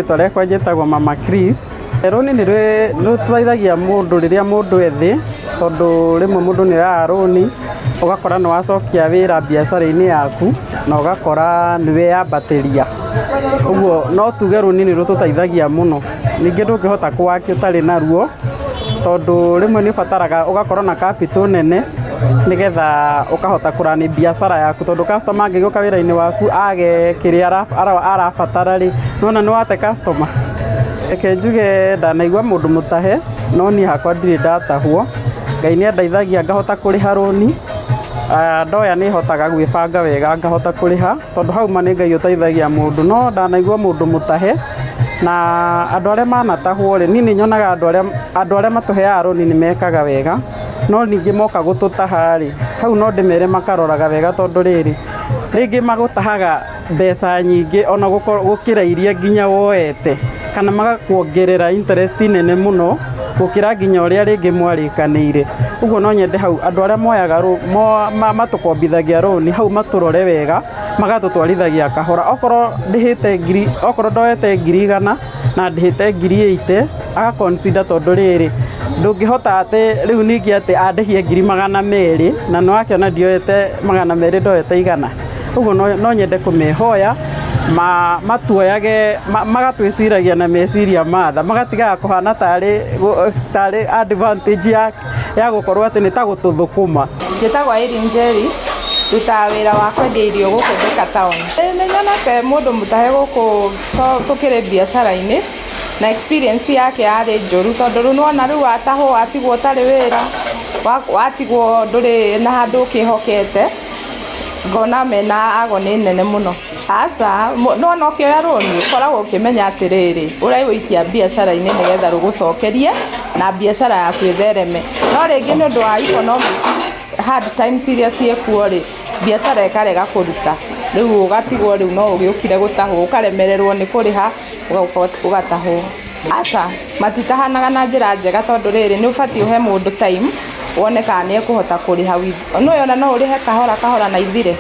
Rĩtwa rĩakwa njĩtagwo Mama Chris. Rũni nĩ rũteithagia mũndũ rĩrĩa mũndũ e thĩ, tondũ rĩmwe mũndũ nĩ oyaga rũni, ũgakora nĩ wacokia wĩra biacara-inĩ yaku, na ũgakora nĩ weyambatĩria. Ũguo no tuge rũni nĩ rũtũteithagia mũno. Ningĩ ndũngĩhota kũ work ũtarĩ naruo, tondũ rĩmwe nĩ ũbataraga ũgakorwo na capital nene, nĩgetha ũkahota kũ run biacara yaku, tondũ customer angĩgĩũka wĩra-inĩ waku age kĩrĩa arabatara rĩ, nĩwona nĩ wate customer. Reke njuge ndanaigua mũndũ mũtahe, no niĩ hakwa ndirĩ ndatahwo. Ngai nĩ andeithagia ngahota kũrĩha rũni, ndoya nĩ hotaga gwĩbanga wega ngahota kũrĩha, tondũ hau ma nĩ Ngai ũteithagia mũndũ. No ndanaigua mũndũ mũtahe, na andũ arĩa manatahwo rĩ, niĩ nĩ nyonaga andũ arĩa matũheaga rũni nĩ mekaga wega, no ningĩ moka gũtũtaha rĩ, hau no ndĩmere makaroraga wega tondũ rĩrĩ, rĩngĩ magũtahaga mbeca nyingĩ ona gũkĩra iria nginya woete, kana magakuongerera interest nene mũno gũkĩra nginya ũrĩa rĩngĩ mwarĩkanĩire. Ũguo no nyende hau andũ arĩa moyaga matũkombithagia rũni hau matũrore wega, magatũtwarithagia kahora. Okorwo ndĩhĩte ngiri, okorwo ndoete 100,000 na ndĩhĩte 80,000, aga consider tondũ rĩrĩ, ndũngĩhota atĩ rĩu ningĩ atĩ andĩhie 200,000 na nĩ wakĩona ndioete 200 ndoete 100. Ũguo no nyende kũmehoya matuoyage magatwĩciragia na meciria ma tha, magatigaga kũhana tarĩ advantage ya gũkorwo atĩ nĩ ta gũtũthũkũma. Njĩtagwo Irene Njeri, ndutaga wĩra wa kwendia irio gũkũ Thika town. Nĩ nyonete mũndũ mũtahe gũkũ tũkĩrĩ biacara-inĩ na experience yake yarĩ njũru tondũ rĩu nĩwona rĩu watahwo watigwo ũtarĩ wĩra, watigwo ndũrĩ na handũ ũkĩhokete, ngona mena agony nene mũno. Aca, nĩwona ũkĩoya rũni ũkoragwo ũkĩmenya atĩrĩrĩ, ũragũikia biacara-inĩ nĩgetha rũgũcokerie na biacara yaku ĩthereme. No rĩngĩ nĩ ũndũ wa economic hard times iria ciĩkuo rĩ, biacara ĩkarega kũruta, rĩu ũgatigwo rĩu no ũgĩũkire gũtahwo, ũkaremererwo nĩ kũrĩha ũgatahwo. Aca, matitahanaga na njĩra njega tondũ rĩrĩ, nĩ ũbatiĩ ũhe mũndũ time wone kana nĩ ekũhota kũrĩha. Nĩũĩ ona no ũrĩhe kahora kahora na ithire.